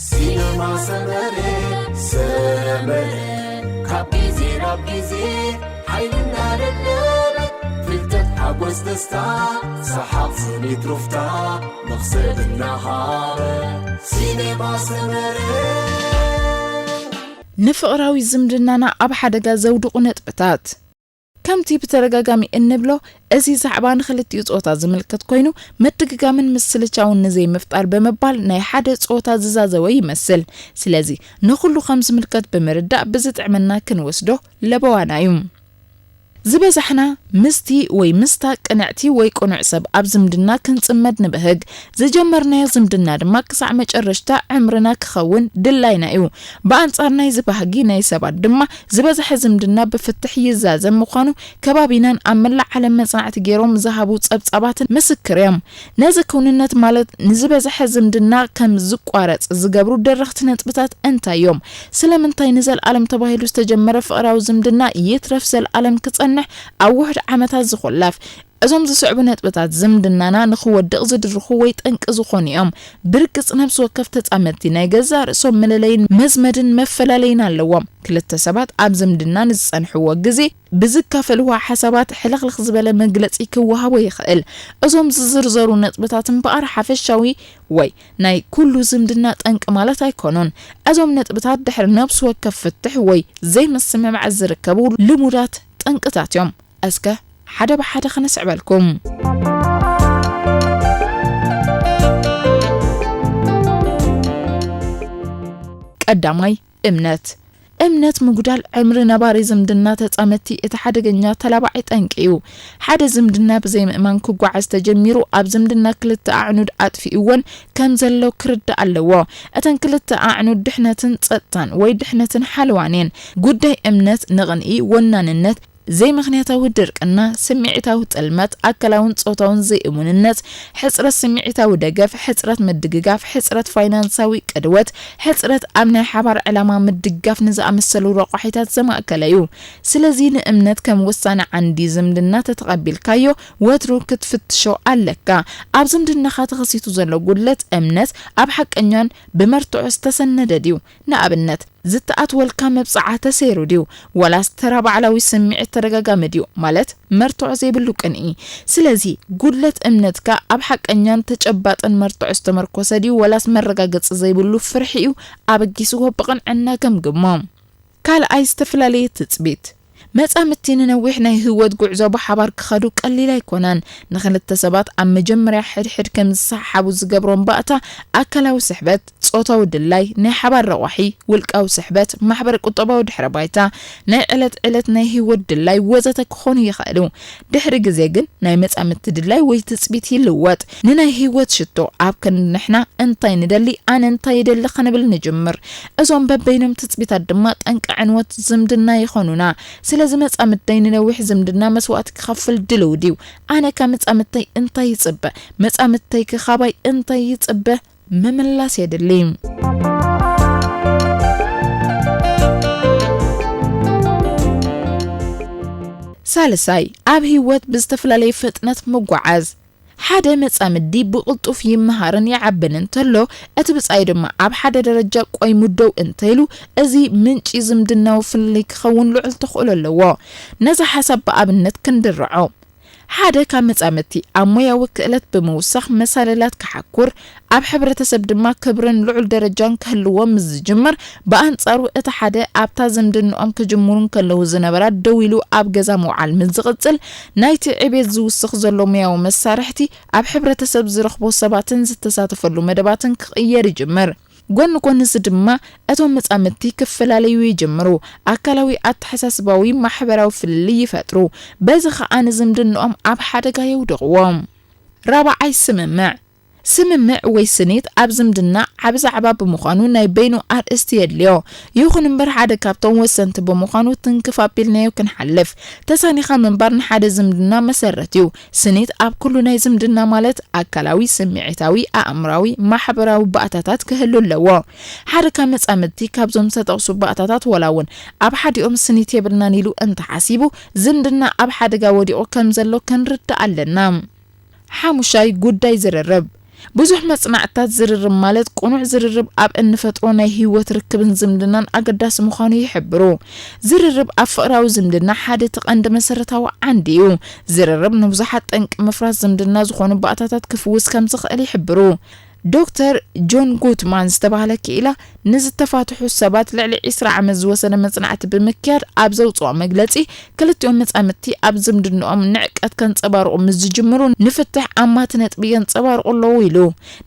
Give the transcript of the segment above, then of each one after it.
ሲነማ ሰመረ፣ ሰመረ፣ ካብ ግዜ ናብ ግዜ ሓይሊ እናደለበ፣ ፍልጠት፣ ሓጎስ፣ ደስታ፣ ሰሓቕ፣ ስኒት፣ ሩፍታ፣ መኽሰብ እናሃበ። ሲነማ ሰመረ። ንፍቕራዊ ዝምድናና ኣብ ሓደጋ ዘውድቑ ነጥብታት። ከምቲ ብተደጋጋሚ እንብሎ፣ እዚ ዛዕባ ንኽልቲኡ ጾታ ዝምልከት ኮይኑ፣ ምድግጋምን ምስልቻውን ንዘይምፍጣር ብምባል ናይ ሓደ ጾታ ዝዛዘወ ይመስል። ስለዚ፣ ንኹሉ ከም ዝምልከት ብምርዳእ ብዝጥዕመና ክንወስዶ ለበዋና እዩ። ዝበዛሕና ምስቲ ወይ ምስታ ቅንዕቲ ወይ ቅኑዕ ሰብ ኣብ ዝምድና ክንጽመድ ንብህግ። ዝጀመርናዮ ዝምድና ድማ ክሳዕ መጨረሽታ ዕምርና ክኸውን ድላይና እዩ። ብኣንጻር ናይዚ ባህጊ ናይ ሰባት ድማ ዝበዝሐ ዝምድና ብፍትሕ ይዛዘም ምዃኑ ከባቢናን ኣብ መላእ ዓለም መጽናዕቲ ገይሮም ዝሃቡ ጸብጻባትን ምስክር እዮም። ነዚ ክውንነት ማለት ንዝበዝሐ ዝምድና ከም ዝቋረጽ ዝገብሩ ደረኽቲ ነጥብታት እንታይ እዮም? ስለምንታይ ንዘለኣለም ተባሂሉ ዝተጀመረ ፍቕራዊ ዝምድና ይትረፍ ዘለኣለም ክጸንሕ ኣብ ውሑድ ዓመታት ዝኹለፍ? እዞም ዝስዕቡ ነጥብታት ዝምድናና ንኽወድቕ ዝድርኹ ወይ ጠንቂ ዝኾኑ እዮም። ብርግጽ ነፍሲ ወከፍ ተጻመድቲ ናይ ገዛእ ርእሶም መለለይን መዝመድን መፈላለይን ኣለዎም። ክልተ ሰባት ኣብ ዝምድና ንዝጸንሕዎ ግዜ ብዝካፈልዎ ሓሳባት ሕልኽልኽ ዝበለ መግለጺ ክወሃቦ ይኽእል። እዞም ዝዝርዘሩ ነጥብታት እምበኣር ሓፈሻዊ ወይ ናይ ኩሉ ዝምድና ጠንቂ ማለት ኣይኮኑን። እዞም ነጥብታት ድሕሪ ነፍሲ ወከፍ ፍትሕ ወይ ዘይምስምማዕ ዝርከቡ ልሙዳት ጠንቅታት እዮም። እስከ ሓደ ብሓደ ክነስዕበልኩም። ቀዳማይ፣ እምነት። እምነት ምጉዳል ዕምሪ ነባሪ ዝምድና ተጻመድቲ እቲ ሓደገኛ ተላባዒ ጠንቂ እዩ። ሓደ ዝምድና ብዘይ ምእማን ክጓዓዝ ተጀሚሩ፣ ኣብ ዝምድና ክልተ ኣዕኑድ ኣጥፊእወን ከም ዘሎ ክርዳእ ኣለዎ። እተን ክልተ ኣዕኑድ ድሕነትን ጸጥታን ወይ ድሕነትን ሓለዋን እየን። ጉዳይ እምነት ንቕንኢ፣ ወናንነት፣ ዘይምኽንያታዊ ድርቅና፣ ስምዒታዊ ጥልመት፣ ኣካላውን ጾታውን ዘይእሙንነት፣ ሕጽረት ስምዒታዊ ደገፍ፣ ሕጽረት ምድግጋፍ፣ ሕጽረት ፋይናንሳዊ ቅድወት፣ ሕጽረት ኣብ ናይ ሓባር ዕላማ ምድጋፍ ንዝኣመሰሉ ረቋሒታት ዘማእከለ እዩ። ስለዚ ንእምነት ከም ወሳኒ ዓንዲ ዝምድና ተተቐቢልካዮ ወትሩ ክትፍትሾ ኣለካ። ኣብ ዝምድናኻ ተኸሲቱ ዘሎ ጉድለት እምነት ኣብ ሓቀኛን ብመርትዖ ዝተሰነደ ድዩ? ንኣብነት፣ ዝተኣትወልካ መብጽዓ ተሰይሩ ድዩ? ዋላስ ተራ ባዕላዊ ስምዒት ተደጋጋሚ ድዩ? ማለት መርትዖ ዘይብሉ ቅንኢ። ስለዚ፣ ጉድለት እምነትካ ኣብ ሓቀኛን ተጨባጥን መርትዖ ዝተመርኮሰ ድዩ? ዋላስ መረጋገጺ ዘይብሉ ፍርሒ እዩ? ኣበጊስዎ ብቕንዕና ገምግሞ። ካልኣይ፣ ዝተፈላለየ ትጽቢት። መጻምድቲ ንነዊሕ ናይ ህይወት ጉዕዞ ብሓባር ክኸዱ ቀሊል ኣይኮነን። ንኽልተ ሰባት ኣብ መጀመርያ ሕድሕድ ከም ዝሰሓሓቡ ዝገብሮም ባእታ፣ ኣካላዊ ስሕበት፣ ጾታዊ ድላይ፣ ናይ ሓባር ረቋሒ፣ ውልቃዊ ስሕበት፣ ማሕበረ ቁጠባዊ ድሕረ ባይታ፣ ናይ ዕለት ዕለት ናይ ህይወት ድላይ ወዘተ ክኾኑ ይኽእሉ። ድሕሪ ግዜ ግን ናይ መጻምድቲ ድላይ ወይ ትጽቢት ይልወጥ። ንናይ ህይወት ሽቶ ኣብ ክንዲ ንሕና እንታይ ንደሊ፣ ኣነ እንታይ ይደሊ ክንብል ንጅምር። እዞም በበይኖም ትጽቢታት ድማ ጠንቂ ዕንወት ዝምድና ይኾኑና። ስለዚ መጻምድተይ ንነዊሕ ዝምድና መስዋእቲ ክኸፍል ድልው ድዩ? ኣነ ካብ መጻምድተይ እንታይ ይጽበ? መጻምድተይ ከ ካባይ እንታይ ይጽበ? ምምላስ የድሊ። ሳልሳይ፣ ኣብ ህይወት ብዝተፈላለየ ፍጥነት ምጓዓዝ። ሓደ መጻምዲ ብቕልጡፍ ይመሃርን ይዓብን እንተሎ፣ እቲ ብጻዩ ድማ ኣብ ሓደ ደረጃ ቆይሙ ደው እንተኢሉ፣ እዚ ምንጪ ዝምድናዊ ፍልልይ ክኸውን ልዑል ተኽእሎ ኣለዎ። ነዚ ሓሳብ ብኣብነት ክንድርዖ። ሓደ ካብ መጻምድቲ ኣብ ሞያዊ ክእለት ብምውሳኽ መሳልላት ክሓኩር፣ ኣብ ሕብረተሰብ ድማ ክብርን ልዑል ደረጃን ክህልዎ ምስ ዝጅምር፣ ብኣንጻሩ እቲ ሓደ ኣብታ ዝምድንኦም ክጅምሩ እንከለዉ ዝነበራ ደው ኢሉ ኣብ ገዛ ምውዓል ምስ ዝቕጽል፣ ናይቲ ዕቤት ዝውስኽ ዘሎ ሞያዊ መሳርሕቲ ኣብ ሕብረተሰብ ዝረኽቦ ሰባትን ዝተሳተፈሉ መደባትን ክቕየር ይጅምር። ጎኒ ጎኒ እዚ ድማ እቶም መጻምድቲ ክፈላለዩ ይጅምሩ። ኣካላዊ፣ ኣተሓሳስባዊ፣ ማሕበራዊ ፍልልይ ይፈጥሩ። በዚ ኸኣ ንዝምድንኦም ኣብ ሓደጋ የውድቕዎ። ራብዓይ፣ ስምምዕ። ስምምዕ ወይ ስኒት ኣብ ዝምድና ዓቢ ዛዕባ ብምዃኑ ናይ በይኑ ኣርእስቲ የድልዮ። ይኹን እምበር ሓደ ካብቶም ወሰንቲ ብምዃኑ ትንክፍ ኣቢልናዮ ክንሓልፍ። ተሳኒኻ ምንባር ንሓደ ዝምድና መሰረት እዩ። ስኒት ኣብ ኩሉ ናይ ዝምድና ማለት ኣካላዊ፣ ስምዒታዊ፣ ኣእምራዊ፣ ማሕበራዊ ባእታታት ክህሉ ኣለዎ። ሓደ ካብ መጻምድቲ ካብዞም ዝተጠቕሱ ባእታታት ዋላ እውን ኣብ ሓዲኦም ስኒት የብልናን ኢሉ እንተሓሲቡ ዝምድና ኣብ ሓደጋ ወዲቑ ከም ዘሎ ክንርዳእ ኣለና። ሓሙሻይ ጉዳይ ዝርርብ። ብዙሕ መጽናዕትታት ዝርርብ ማለት ቅኑዕ ዝርርብ ኣብ እንፈጥሮ ናይ ህይወት ርክብን ዝምድናን ኣገዳሲ ምዃኑ ይሕብሩ። ዝርርብ ኣብ ፍቕራዊ ዝምድና ሓደ እቲ ቀንዲ መሰረታዊ ዓንዲ እዩ። ዝርርብ ንብዙሓት ጠንቂ ምፍራስ ዝምድና ዝኾኑ ባእታታት ክፍውስ ከም ዝኽእል ይሕብሩ። ዶክተር ጆን ጉትማን ዝተባህለ ክኢላ ንዝተፋትሑ ሰባት ልዕሊ ዕስራ ዓመት ዝወሰደ መጽናዕቲ ብምክያድ ኣብ ዘውጽኦ መግለጺ፣ ክልቲኦም መጻምድቲ ኣብ ዝምድናኦም ንዕቀት ከንጸባርቑ ምስ ዝጅምሩ፣ ንፍትሕ ኣማቲ ነጥቢ የንጸባርቑ ኣለዉ ኢሉ።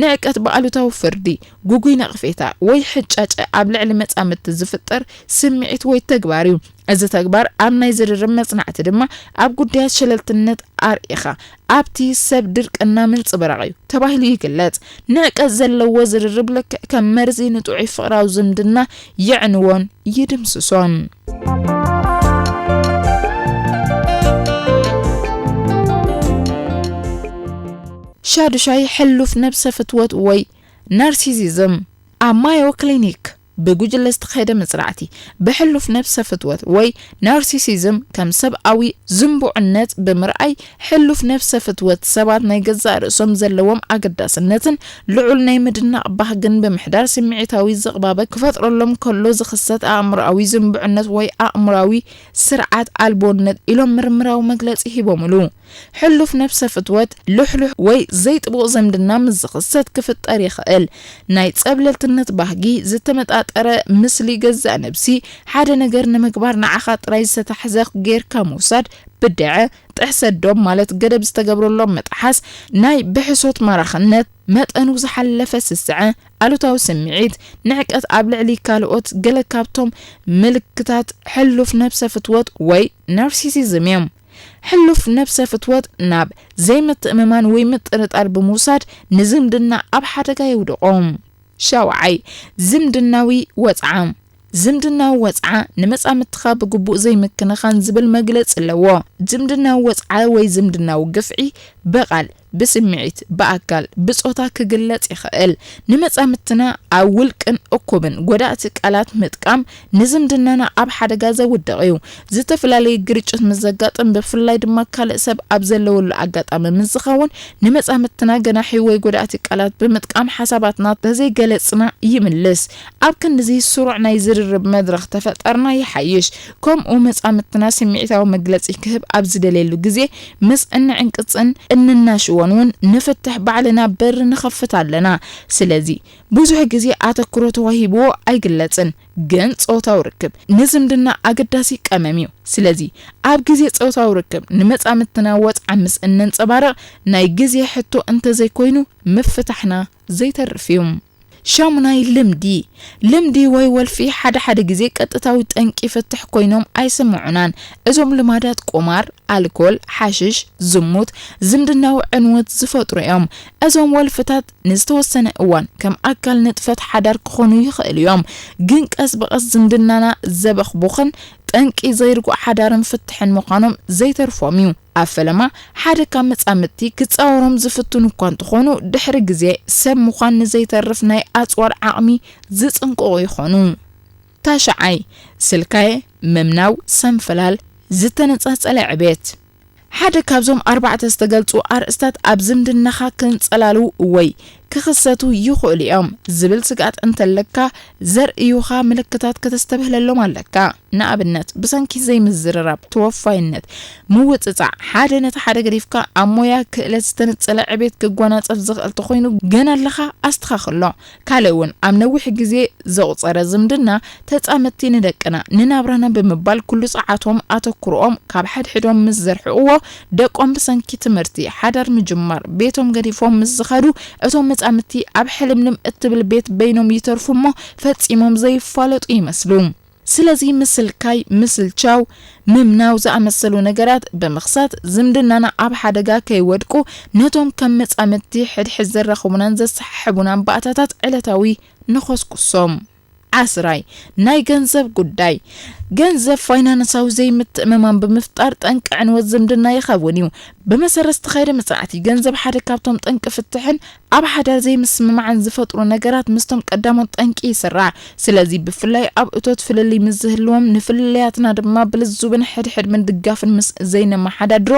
ንዕቀት ብኣሉታዊ ፍርዲ፣ ግጉይ ነቕፌታ ወይ ሕጫጨ ኣብ ልዕሊ መጻምድቲ ዝፍጠር ስምዒት ወይ ተግባር እዩ። እዚ ተግባር ኣብ ናይ ዝርርብ መጽናዕቲ ድማ ኣብ ጉዳያት ሸለልትነት ኣርኢኻ ኣብቲ ሰብ ድርቅና ምንጽብራቕ እዩ ተባሂሉ ይግለጽ። ንዕቀት ዘለዎ ዝርርብ ልክዕ ከም መርዚ ንጥዑይ ፍቕራዊ ዝምድና የዕንዎን ይድምስሶን። ሻዱሻይ፣ ሕሉፍ ነብሰ ፍትወት ወይ ናርሲሲዝም። ኣብ ማዮ ክሊኒክ ብጉጅለ ዝተኻየደ መጽናዕቲ፣ ብሕሉፍ ነብሰ ፍትወት ወይ ናርሲሲዝም ከም ሰብኣዊ ዝንቡዕነት ብምርኣይ፣ ሕሉፍ ነብሰ ፍትወት ሰባት ናይ ገዛእ ርእሶም ዘለዎም ኣገዳስነትን ልዑል ናይ ምድናቕ ባህግን ብምሕዳር፣ ስምዒታዊ ዝቕባበ ክፈጥረሎም ከሎ ዝኽሰት ኣእምሮኣዊ ዝንቡዕነት ወይ ኣእምሮኣዊ ስርዓት ኣልቦነት ኢሎም ምርምራዊ መግለጺ ሂቦምሉ። ሕሉፍ ነብሰ ፍትወት፣ ልሕሉሕ ወይ ዘይጥቡቕ ዝምድና ምስ ዝኽሰት ክፍጠር ይኽእል። ናይ ጸብለልትነት ባህጊ፣ ዝተመጣጠረ ምስሊ ገዛእ ነብሲ፣ ሓደ ነገር ንምግባር ንዓኻ ጥራይ ዝተታሕዘ ጌርካ ምውሳድ፣ ብድዐ፣ ጥሕሰት ዶብ ማለት ገደብ ዝተገብረሎም ምጥሓስ፣ ናይ ብሕሶት ማራኽነት፣ መጠኑ ዝሓለፈ ስስዐ፣ ኣሉታዊ ስምዒት፣ ንዕቀት ኣብ ልዕሊ ካልኦት ገለ ካብቶም ምልክታት ሕሉፍ ነብሰ ፍትወት ወይ ናርሲሲዝም እዮም። ሕሉፍ ነብሰ ፍትወት ናብ ዘይምትእምማን ወይ ምጥርጣር ብምውሳድ ንዝምድና ኣብ ሓደጋ የውድቖ። ሻውዓይ፣ ዝምድናዊ ወጽዓ። ዝምድናዊ ወጽዓ ንመጻምድትኻ ብግቡእ ዘይምክንኻን ዝብል መግለጺ ኣለዎ። ዝምድናዊ ወጽዓ ወይ ዝምድናዊ ግፍዒ ብቓል፣ ብስምዒት፣ ብኣካል፣ ብጾታ ክግለጽ ይኽእል። ንመጻምድትና ኣብ ውልቅን እኩብን ጎዳእቲ ቃላት ምጥቃም ንዝምድናና ኣብ ሓደጋ ዘውድቕ እዩ። ዝተፈላለዩ ግርጭት ምስ ዘጋጥም፣ ብፍላይ ድማ ካልእ ሰብ ኣብ ዘለወሉ ኣጋጣሚ ምስ ዝኸውን፣ ንመጻምድትና ገናሒ ወይ ጎዳእቲ ቃላት ብምጥቃም ሓሳባትና ተዘይገለጽና ይምልስ። ኣብ ክንድዚ ስሩዕ ናይ ዝርርብ መድረኽ ተፈጠርና ይሓይሽ። ከምኡ መጻምድትና ስምዒታዊ መግለጺ ክህብ ኣብ ዝደልየሉ ግዜ፣ ምስ እንዕንቅጽን እንናሽዎን እውን ንፍትሕ ባዕልና በሪ ንኸፍት ኣለና። ስለዚ፣ ብዙሕ ግዜ ኣተኩሮ ተዋሂብዎ ኣይግለጽን፣ ግን ጾታዊ ርክብ ንዝምድና ኣገዳሲ ቀመም እዩ። ስለዚ፣ ኣብ ግዜ ጾታዊ ርክብ ንመጻምድትና ወጽዓ ምስ እነንጸባርቕ፣ ናይ ግዜ ሕቶ እንተዘይኮይኑ ምፍታሕና ዘይተርፍ እዩ። ሻሙናይ፣ ልምዲ። ልምዲ ወይ ወልፊ ሓደ ሓደ ግዜ ቀጥታዊ ጠንቂ ፍትሕ ኮይኖም ኣይስምዑናን። እዞም ልማዳት ቁማር፣ ኣልኮል፣ ሓሽሽ፣ ዝሙት፣ ዝምድናዊ ዕንወት ዝፈጥሩ እዮም። እዞም ወልፍታት ንዝተወሰነ እዋን ከም ኣካል ንጥፈት ሓዳር ክኾኑ ይኽእሉ እዮም፣ ግን ቀስ ብቐስ ዝምድናና ዘበኽቡኽን ጠንቂ ዘይርጉእ ሓዳርን ፍትሕን ምዃኖም ዘይተርፎም እዩ። ኣብ ፈለማ፣ ሓደ ካብ መጻምድቲ ክጻወሮም ዝፍትኑ እኳ እንተኾኑ፣ ድሕሪ ግዜ ሰብ ምዃን ንዘይተርፍ ናይ ኣጽዋር ዓቕሚ ዝጽንቅቑ ይኾኑ። ታሽዓይ፣ ስልካየ፣ ምምናው፣ ሰንፈላል፣ ዝተነጻጸለ ዕቤት። ሓደ ካብዞም ኣርባዕተ ዝተገልጹ ኣርእስታት ኣብ ዝምድናኻ ክንጸላልዉ ወይ ክኽሰቱ ይኽእሉ እዮም ዝብል ስግኣት እንተለካ ዘርእዩኻ ምልክታት ከተስተብህለሎም ኣለካ። ንኣብነት፣ ብሰንኪ ዘይምዝርራብ፣ ተወፋይነት፣ ምውጽጻዕ፣ ሓደ ነቲ ሓደ ገዲፍካ ኣብ ሞያ ክእለት ዝተነጸለ ዕቤት ክጓናጸፍ ዝኽእል ተኾይኑ፣ ገና ኣለኻ ኣስተኻኽሎ። ካልእ እውን ኣብ ነዊሕ ግዜ ዘቑጸረ ዝምድና፣ ተጻመድቲ ንደቅና፣ ንናብራና ብምባል ኩሉ ጸዓቶም ኣተኩሮኦም ካብ ሓድሕዶም ምስ ዘርሕቕዎ፣ ደቆም ብሰንኪ ትምህርቲ፣ ሓዳር ምጅማር፣ ቤቶም ገዲፎም ምስ ዝኸዱ፣ እቶም መጻምድቲ ኣብ ሕልምልም እትብል ቤት በይኖም ይተርፉ እሞ ፈጺሞም ዘይፋለጡ ይመስሉ። ስለዚ ምስልካይ፣ ምስልቻው፣ ምምናው ዝኣመሰሉ ነገራት ብምኽሳት ዝምድናና ኣብ ሓደጋ ከይወድቁ ነቶም ከም መጻምድቲ ሕድሕድ ዘራኽቡናን ዘሰሓሕቡናን ባእታታት ዕለታዊ ንኾስኩሶም። ዓስራይ፣ ናይ ገንዘብ ጉዳይ። ገንዘብ ፋይናንሳዊ ዘይምትእምማን ብምፍጣር ጠንቂ ዕንወት ዝምድና ይኸውን እዩ። ብመሰረት ዝተኻየደ መጽናዕቲ፣ ገንዘብ ሓደ ካብቶም ጠንቂ ፍትሕን ኣብ ሓዳር ዘይምስምማዕን ዝፈጥሩ ነገራት ምስቶም ቀዳሞት ጠንቂ ይስራዕ። ስለዚ ብፍላይ ኣብ እቶት ፍልልይ ምስ ዝህልዎም፣ ንፍልልያትና ድማ ብልዙብን ሕድሕድ ምድጋፍን ምስ ዘይነመሓዳድሮ፣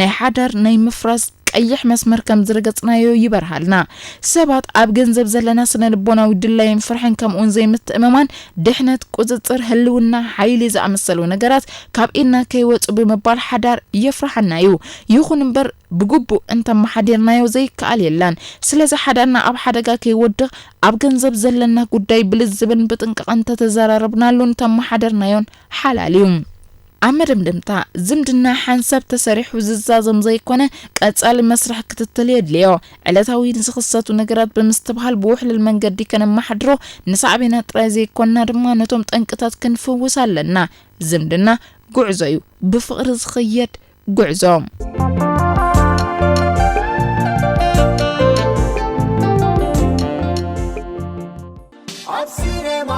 ናይ ሓዳር ናይ ምፍራስ ቀይሕ መስመር ከም ዝረገጽናዮ ይበርሃልና። ሰባት ኣብ ገንዘብ ዘለና ስነ ልቦናዊ ድላይን ፍርሕን ከምኡውን ዘይምትእምማን፣ ድሕነት፣ ቁጽጽር፣ ህልውና፣ ሓይሊ ዝኣመሰሉ ነገራት ካብ ኢድና ከይወጹ ብምባል ሓዳር የፍርሓና እዩ። ይኹን እምበር ብግቡእ እንተመሓዲርናዮ ዘይከኣል የለን። ስለዚ ሓዳርና ኣብ ሓደጋ ከይወድቕ ኣብ ገንዘብ ዘለና ጉዳይ ብልዝብን ብጥንቃቐን እንተተዘራረብናሉ እንተመሓደርናዮን ሓላል እዩ። ኣብ መደምደምታ፣ ዝምድና ሓንሳብ ተሰሪሑ ዝዛዘም ዘይኮነ፣ ቀጻሊ መስርሕ ክትትል የድልዮ። ዕለታዊ ንዝኽሰቱ ነገራት ብምስትብሃል ብውሕሉል መንገዲ ከነመሓድሮ፣ ንሳዕቤናት ጥራይ ዘይኮንና ድማ ነቶም ጠንቅታት ክንፍውስ ኣለና። ዝምድና ጉዕዞ እዩ፣ ብፍቕሪ ዝኽየድ ጉዕዞ። ኣብ ሲኔማ